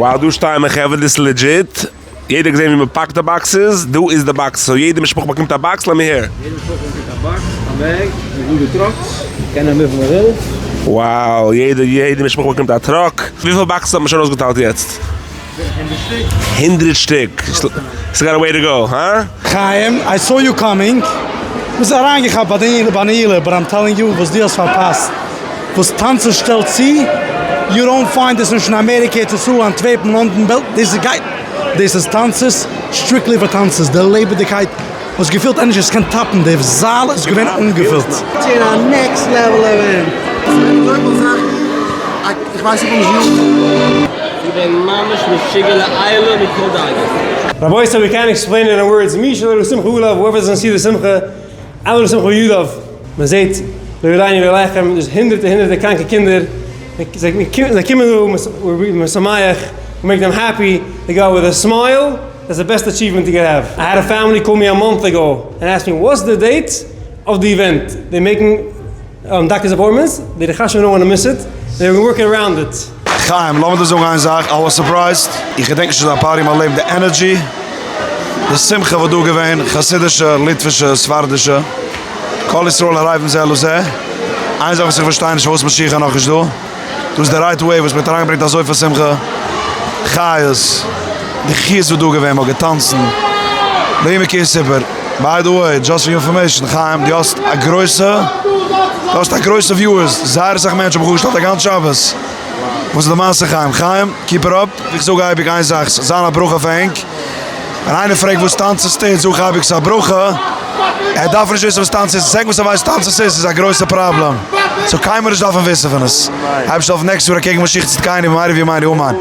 Wow דא שטייען מיר חברה דאס איז legit, יעדער האט געזען ווי מען פאקט די boxes, דא איז די box, so יעדע משפחה באקומט א box, לאמיר הערן. יעדע משפחה באקומט א box, א bag, מיט גאר די trucks, קען נעמען וויפיל מען וויל. Wow יעדע יעדע משפחה באקומט א truck, וויפיל boxes האט מען שוין אויסגעטיילט יעצט? הונדערט שטיק. הונדרעט שטיק, ס'גאט א way to go, הא? חיים, I saw you coming, ביסט אריינגעכאפט ביי די נעילה, but I'm telling you וואס דו האסט פארפאסט, וואס טאנצן שטעלט צו, you don't find this נישט אין אמעריקע, ארץ ישראל, אנטווערפן, לאנדאן, בעלגיע, דאס איז גייט, דאס איז טאנצערס, strictly פאר טאנצערס, די לעבעדיגקייט, האסט געפילט ענדערש עס קען טאפן, די זאל איז געווען אנגעפילט. צו א next level event. אזויפיל זאכן, איך ווייס איך בין נישט יונג. ס'געווען ממש משוגע לעילא מכל דאגות. רבותי we can't explain it in words, מי שלא ראה שמחה עליו, whoever doesn't see the שמחה, אין לו שמחה בידיו, מען זעט לא עלינו ולא עליכם, דאס הונדערטער הונדערטער קראנקע קינדער, זיי קומען דא, משמח, we make them happy, they go with a smile, that's the best achievement you can have. I had a family call me a month ago and ask me what's the date of the event, they making doctors appointments, they חס ושלום want to miss it, they were working around it. חיים, לאמיר דיר זאגן איין זאך, I was surprised, איך געדענק נישט אזא party אין מיין לעבן, די energy, די שמחה וואס דא געווען, חסידישע, ליטווישע, ספרדישע, כל ישראל ערבים זה לזה, איין זאך וואס איך פארשטיי נישט פארוואס משיח איז נאכנישט דא, דאס איז די right way וואס מען האט אריינגעברענגט אזויפיל שמחה, חיות, די חיות וואס דא געווען, מען האט געטאנצן, לא יאומן כי יסופר, by the way, just for information, חיים דו האסט א גרויסע, דו האסט א גרויסע viewers, זייער אסאך מענטשן האבן זיך אפגעשטעלט א גאנץ שבת, וואס איז די מעשה חיים? חיים, keep it up, איך זאג אייביג איין זאך, ס'זאל זיין א ברכה פאר ענק, ווען איינער פרעגט וואס טאנצעס טוט, זאג איך אייביג ס'איז א ברכה, ער דארף נישט וויסן וואס טאנץ איז, זאג וואס ער ווייסט טאנצעס איז, איז א גרויסע פראבלעם, so קיינמאל נישט דארפן וויסן פון עס, אייבערשטער העלפן next יאר אקעגן משיח צדקינו במהרה בימינו אמן.